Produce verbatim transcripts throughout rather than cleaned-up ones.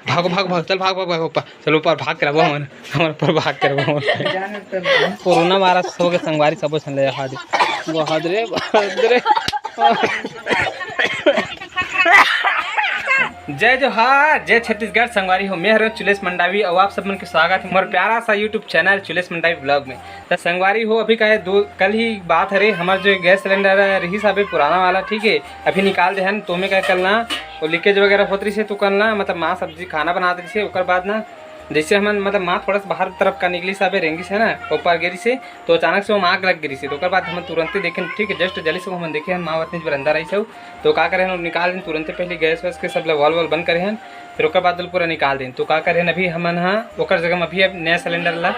भागो, भागो, भागो, चल, भाग, भाग, भाग, ऊपर, चल, ऊपर भाग करबो हमन, हमर ऊपर भाग करबो हमन। कोरोना महाराज सबो के संगवारी सबो झन ले हाथ, वो हाथ रे, हाथ रे। जय जोहार, जय छत्तीसगढ़। संगवारी हो, मैं हरंव चुलेश मंडावी और आप सब मन के स्वागत है हमारे प्यारा सा YouTube चैनल चुलेश मंडावी ब्लॉग में। तो संगवारी हो, अभी का है दो, कल ही बात हरे, हमार जो गैस सिलेंडर रहिस अबे पुराना वाला, ठीक है, अभी निकाल दे हन। तो मैं क्या करना, वो लीकेज वगैरह होत रहिस हे, तो करना, मतलब माँ सब्जी खाना बनात रहिस हे, ओकर बाद ना जैसे हमन मतलब माँ थोड़ा सा बाहर तरफ का निकलिस हे, रेंगिस हे ना, ऊपर गिरिस हे, तो अचानक से वो माँ आग लग गिरिस हे। तो ओकर बाद हमन तुरंते देखेन, ठीक है, जस्ट जलिस हे, हमन देखे हन माँ वतनीच बर अंदर आइस हे। तो का करे हन, निकाल देन तुरंते, पहले गैस वैस के सब ला वॉल वॉल बंद करे हन, फिर ओकर बाद पूरा निकाल देन। तो का करे हन, अभी हमन हा ओकर जगह में अभी अब नया सिलेंडर ला,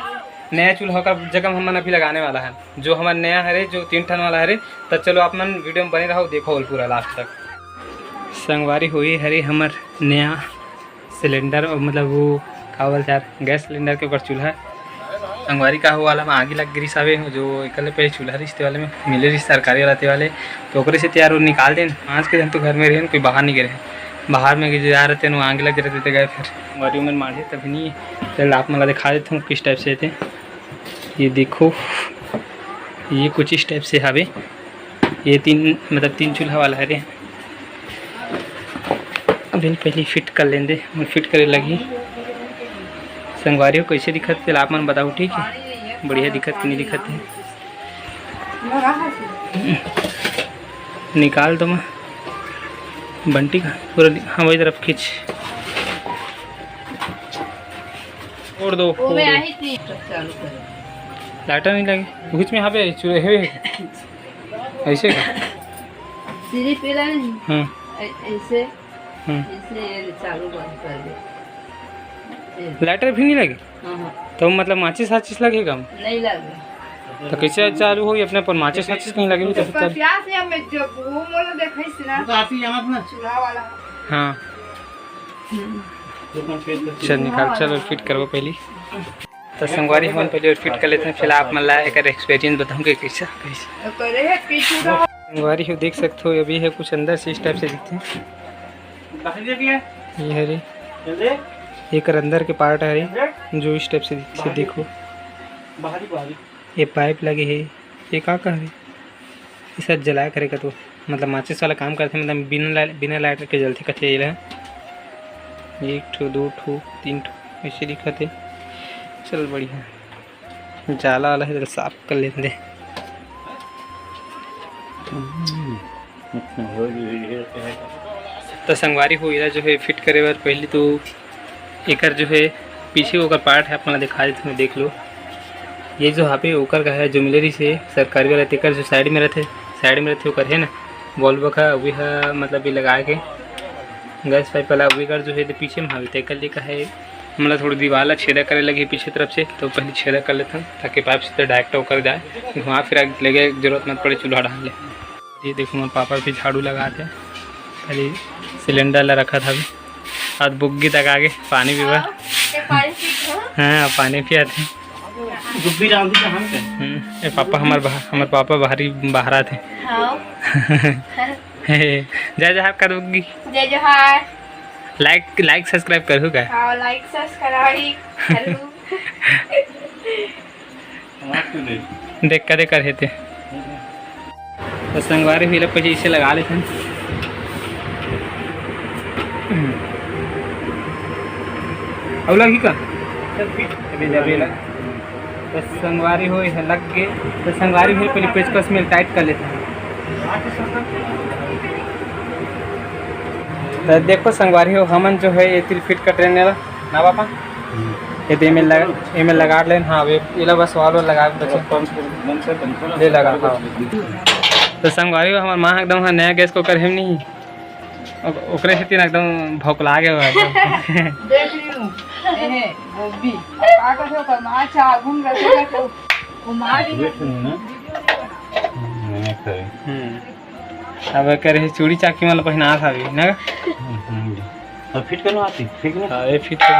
नया चूल्हा का जगह में हमन अभी लगाने वाला है, जो हमर नया हरे, जो तीन ठन वाला हरे। तो चलो आप मन वीडियो में बने रहो, देखो पूरा लास्ट तक। संगवारी हो, ये हरे हमर नया सिलेंडर, मतलब वो का बोलथे यार, गैस सिलेंडर के ऊपर चूल्हा। संगवारी का हो, वाला में आगी लग गिरिस हवे, जो एकर ले पहले चूल्हा रहिस ते वाले में मिले रहिस सरकारी वाला ते वाले, तो ओकरे से तैयार वो निकाल देन। आज के दिन तो घर में रहेन, कोई बाहर नहीं गे रहेन, बाहर में जो जा रहे थे वो आगी लग रहे थे गए, फिर संगवारी उमन माढ़े तभी नहीं। चल आप मन ला दिखा देता हूँ किस टाइप से थे। ये देखो, ये कुछ इस टाइप से हवे। ये तीन, मतलब तीन चूल्हा वाला हरे। अभी पहले फिट कर लेंदे, फिट करे लगी। संगवारी हो, कैसे दिखत तेला आप मन बताओ, ठीक है? बढ़िया दिखत कि नहीं दिखत है? निकाल दो मैं बंटी का पूरा, हाँ, वही तरफ खींच। फोड़ दो, वो फोड़ मैं दो। आई थी। लाइटर नहीं लगे, बीच में यहाँ पे चूल्हे हुए। ऐसे का? सीढ़ी पे ला नहीं। हाँ। ऐ-, ऐसे, हाँ। ऐसे ये चालू बंद कर दे। ये। लाइटर भी नहीं लगे? हाँ, हाँ। तो मतलब माचिस साचिस लगे का? नहीं लगे। तो कैसे चालू होई अपने पर? माचिस साचिस कहीं लगे भी तो तो फिर चल। प्यास या मैं जब वो मोला देखै से ना। वो तो आती है अपना। चूल्हा वाला। हाँ। हम्म। चल निकाल, चल फिट करबो पहली। तो संगवारी हमन पहले फिट कर लेते हैं, फिर आप मन ला एकर एक्सपीरियंस बताऊंगे कैसा, कैसा। करे है पीछू का। संगवारी हो देख सकते हो, अभी है कुछ अंदर से इस टाइप से दिखते हैं। ये हरे, एकर अंदर के पार्ट हरे, जो इस टाइप से दिखते, देखो। बाहरी, बाहरी। ये पाइप लगे हे, ये का का हरे? ये शायद जलाए करे का तो, मतलब माचिस वाला काम करथे, मतलब बिना लाइ-, बिना लाइटर के जलथे कथे एला। एक ठो, दो ठो, तीन ठो ऐसे दिखत हे। चल बढ़िया, जाला वाला हे, साफ कर लेते। तो संगवारी हो, एला जो है फिट करे बर पहले तो एकर जो है पीछे ओकर पार्ट है, आप मन ला दिखा देथंव, देख लो। ये जो हापे ओकर का है, जो मिले रहिस हे सरकारी वाला, तेकर जो साइड में रहथे, साइड में रहथे ओकर है ना, बॉल बखा, अभी हा मतलब ये लगा के गैस पाइप वाला, अभी कर जो है तो पीछे में हावे, तेकर लिए का है, हमला थोड़ी दीवार ला छेदा करे लगे पीछे तरफ से, तो पहले छेदा कर लेथन ताकि पाइप सीधा डायरेक्ट ओकर जाए, घुमा फिरा के लेगे जरूरत मत पड़े चूल्हा डाल ले। ये देखो, मोर पापा भी झाड़ू लगात हे। अरे, सिलेंडर ला रखत हवे। आज बुग्गी तक आगे पानी पीबा। हाँ, ये पानी पीत हूँ। हाँ, पानी पियात हे। बुग्गी डाल दी कहाँ पे? हम्म, ये पापा हमर बहा-, हमर पापा बाहरी, बाहर आत हे। हाँ। जय जोहार कर बुग्गी। जय जोहार। लाइक, लाइक सब्सक्राइब करहू का? हाँ, लाइक सब्सक्राइब करहू। देख, कदे कर हे ते। तो संगवारी हो, एला पहले इसे लगा लेथन। अउ लगही का? अभी जब ये लग-, तो संगवारी हो, ये लग गे। तो संगवारी हो, पहले पेचकस में टाइट कर लेथन। तो देखो संगवारी हो, हमन जो है ये तीर फिट कर लेने वाला ना पापा। ये तो एमे लगा, एमे लगा लेन। हाँ, वे एला बस वॉल वॉल लगा के बचा। ले लगा, हाँ। तो संगवारी हो, हमर माँ एकदम, हाँ, नया गैस कुकर हे नहीं, ओक-, ओकरे सेती ना एकदम भौकला गे हो एकदम। देख रही हूँ, एहे, गोभी। का कहते हो, कल माँ चार घूम रहे थे, तो वो माँ भी हम्म। अब एकर हे चूड़ी चाकी मन ल पहिनात हवे ना। हम्म। अब फिट करना आती, फिट करना। हाँ, ये फिट कर।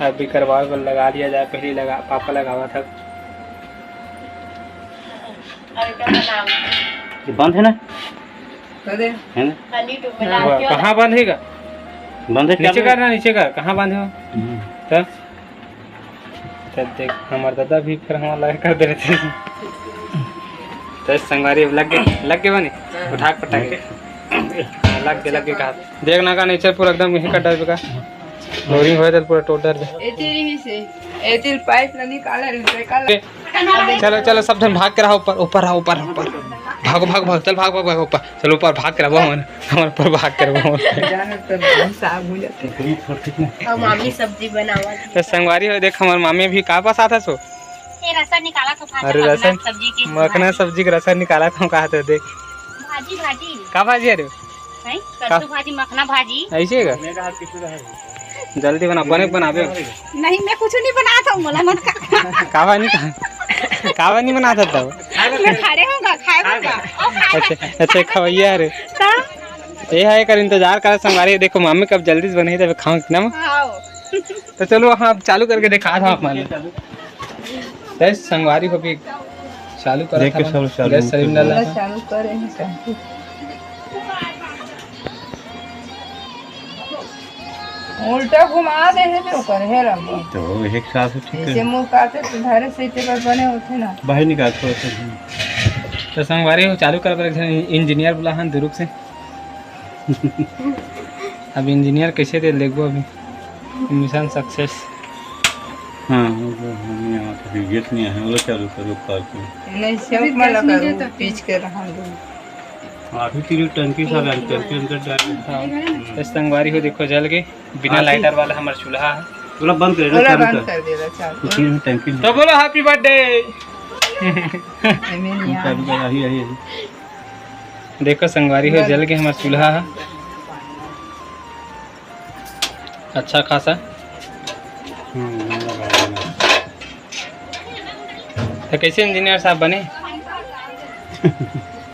अभी करवा कर लगा लिया जाए, पहले लगा, पापा लगावा था। ये बंद है ना? है ना? वाह, कहाँ बंद हे गा? बंद हे, नीचे चालू कर ना, नीचे कर, कहाँ बंद हे वो? हम्म। तब, तब देख, हमार दादा भी फिर हमार लायक कर दे रहे थे। तो संगवारी अब लग गए, लग गए बने? उठा के पटक के। हाँ, लग गए, लग गए कहा। देख ना का नीचे पूरा एकदम यहीं का डर का। फ्लोरिंग होए तो पूरा टोट डर। ए तेरी ही से, ए तेरी पाइप ला निकाला रे, निकाला। चलो, चलो, सब जन भाग के रहो ऊपर, ऊपर रहो, ऊपर, ऊपर। भागो, भागो, भागो, चल, भाग, भाग, भाग, ऊपर। चलो, ऊपर भाग के रहो, हमन, हमन ऊपर भाग के रहो। जाने तो हम साग हो जाते। और मामी सब्जी बनावा। तो संगवारी हो, देख, हमार मामी भी का बसात हे सो? ये रसा निकाला तो भात अरे, मखना रसा, सब्जी के मखना भाजी। सब्जी के रसा निकाला तो कहा थे, देख। भाजी, भाजी। का भाजी अरे? हैं? का? कद्दू भाजी, मखना भाजी। ऐसे का? जल्दी बना, बने बनाबे। नहीं, मैं कुछ नहीं बनाता हूँ, मोला मत खा। कावा नहीं खा, कावा नहीं बनाता तब। मैं खड़े होगा, खाए होगा। और खाए अच्छा, अच्छा, खवैया रे। तो? ये है, एकर इंतजार करे संगवारी। देखो, मामी कब जल्दी से बनही, तब खाओ ना। आओ। तो चलो, हाँ, अब चालू करके दिखा था आप मामी। तो संगवारी हो भी चालू करा देख था के ना। सब चालू गैस सिलेंडर कर ला। चालू करे हैं सब। उल्टा घुमा दे हे तो ओकर, हे रंग। तो एक साथ से ठीक जैसे है। मुंह काटे तो धरे से इतने बार बने होते ना। बाहर निकाल थोड़ा सा। तो संगवारी हो चालू कर, पर एक जन इंजीनियर बुला हन दुरुग से। अब इंजीनियर कैसे दे देखबो अभी। Mission success. हाँ, वो तो हम यहाँ तो फिर गेट नहीं आए, वो चालू करो पार्किंग। नहीं, से ऊपर लगा दो, पीछ के रहा दो। हाँ, अभी तेरी टंकी सा टंकी अंदर डाल। हाँ, तो संगवारी हो, देखो, जल गए। बिना हाँ, लाइटर वाला हमार चूल्हा है। पूरा बंद कर दे, पूरा चालू बंद कर। कर दे, चालू। उसी में टंकी में। तो बोलो, "Happy birthday।" एमे नहीं चालू कर, यही, यही। देखो संगवारी हो, बंद। जल गए हमार चूल्हा है। अच्छा खासा। हम्म, तो कैसे इंजीनियर साहब बने?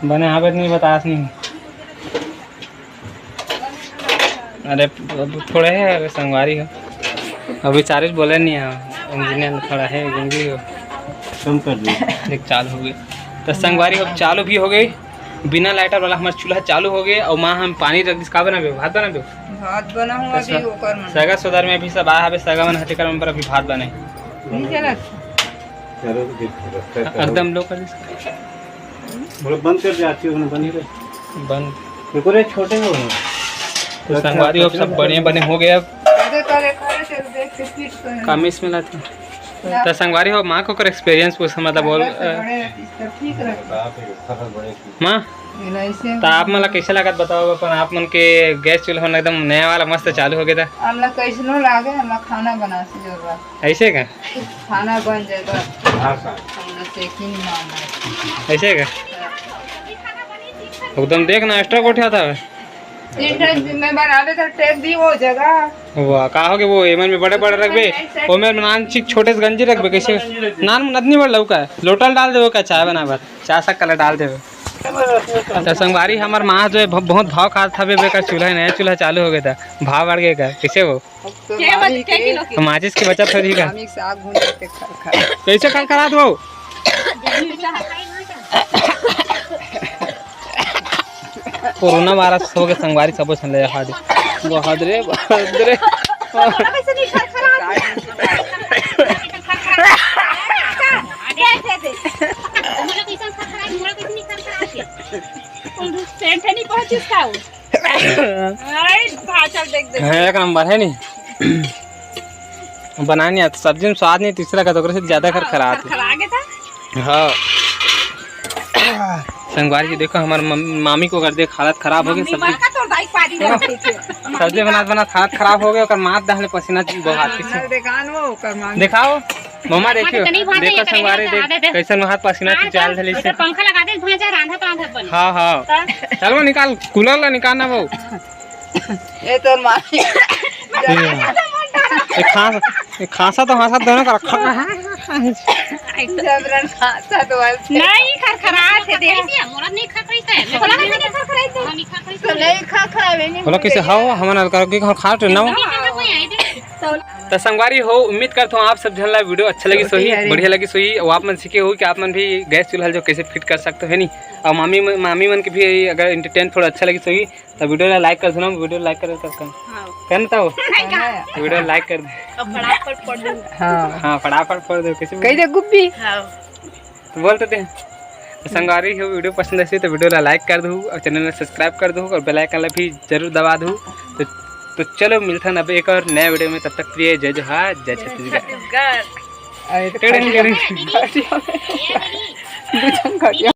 बने आवे नहीं, बतास नहीं। अरे, अब थोड़ा है, अरे संगवारी हो, अभी चार्ज बोले नहीं है, इंजीनियर थोड़ा है, गुंगी हो। कम कर दो। देख, चालू हो गई। तो संगवारी हो, चालू भी हो गई। बिना लाइटर वाला हमारा चूल्हा चालू हो गए और माँ हम पानी रख दिस। का बनाबे? भात बनाबे? भात बना हुआ तो अभी स-, ओकर मन। सगा सोदर में अभी सब आया हवे, सगा मन हटे कर पर अभी भात बने। नहीं चलत। चलो तो देख, रखता है, चलो। एकदम लो कर दिस। बोलो बंद कर दे, आती हो ना, बंद कर। बंद। देखो रे, छोटे हो। तो संगवारी हो, सब बने बने हो गए अब। अरे, करे, करे, चल देख के फिट कर। काम इसमें लाते। तो संगवारी हो, माँ को कर एक्सपीरियंस पूछ, मतलब बोल, अ, बड़े रहती, सब ठीक रहती। माँ, तो आप मन ला कैसे लागत बताओ अपन, आप मन के गैस चूल्हा मन एकदम नया वाला मस्त चालू हो गया था। हमला कैसनो लागे, हमला खाना बना से जरूरत। ऐसे का? खाना बन जाए बस। हाँ सर। हमला सेकिंग मारना है। ऐसे का? हाँ। एकदम देख ना, एक्स्ट्रा गोठिया था। तीन ठन मैं बनाबे तो टेक दी वो जगह। वाह, का हो गए वो एमन में बड़े बड़े रखबे, ओमन में नान चिक छोटे से गंजी रखबे, कैसे? नान नतनी बड़ लौका है, लोटल डाल देबो का चाय बना बर, चाय शक्कर डाल देबो। तो संगवारी हमार माँ जो है ब-, बहुत भाव खात हवे बेकर चूल्हा, नया चूल्हा चालू हो गया था, भाव बढ़ गया का, कैसे हो? तो के बच-, मामी के के किलो के? तो माचिस की बचत हो रही का? मामी के साग भून के खर खर। कैसे खर खरात हो? कोरोना वायरस हो गए संगवारी सबो झन ले हाथ। बहुत रे, बहुत रे। सेंट नहीं पहुंचिस का वो? अरे, भाषा देख, देख। हाँ, एक नंबर है नी। बनाए नहीं आता, सब्जी में स्वाद नहीं, तीसरा का तो ओकरे से ज्यादा खरखरात है। खरखरा गया था। हाँ। संगवारी जी देखो, हमार मम-, मामी को कर दे, हालत खराब हो गई, मम्मी सब्जी। मार का तोर दाई पारी रहते थे। सब्जी बनात बनात हाथ खराब हो गए, ओकर माथ दहले पसीना बहात पीछे। हाँ, देखा न वो, ओकर मामी। दिखाओ। मम्मा, देखियो, देखो संगवारी, देख, कैसन हाथ पसीना चुचाल धले से। पंखा लगा दे, भांजा रांधा तो रांधा बने। हाँ, हाँ। चल वो निकाल, कूलर ला निकाल ना वो। ये तोर मामी। ये खांसा तो हांसा दोनों का रखा है। जबरन खांसा तो बस। नहीं, खरखरात है, देख। मोरा नहीं खरखरात है। बोला कैसे नहीं खरखरात है? तो नहीं खरखरात है, नहीं बोला कैसे? हाँ, हमन अलग करके खा, खा ना। नहीं, नहीं, नहीं, नहीं, नहीं। तो संगवारी हो, उम्मीद करता हूँ आप सब झन ला वीडियो अच्छा लगी सोही, बढ़िया लगी सोही, और आप मन सीखे हो कि आप मन भी गैस चूल्हा जो कैसे फिट कर सकते हो, है नी? और मामी मन, मामी मन के भी अगर एंटरटेन थोड़ा अच्छा लगी सोही, तो वीडियो ला लाइक कर देना, वीडियो लाइक कर कर कर हाँ। कर ना तो नहीं का? वीडियो लाइक कर दे। अब फटाफट पढ़ दूँ। हाँ, हाँ, फटाफट पढ़ दो, कैसे कही दे गुब्बी। हाँ। तो बोलते थे। तो संगवारी हो, वीडियो पसंद आइस तो वीडियो ला लाइक कर दू और चैनल ला सब्सक्राइब कर दू और बेल आइकन ला भी जरूर दबा दू। तो तो चलो, मिलथन अब एक और नया वीडियो में, तब तक के लिए जय जोहार, जय छत्तीसगढ़। छत्तीसगढ़। अरे तो टेढ़े मेढ़े। बुझन खटिया।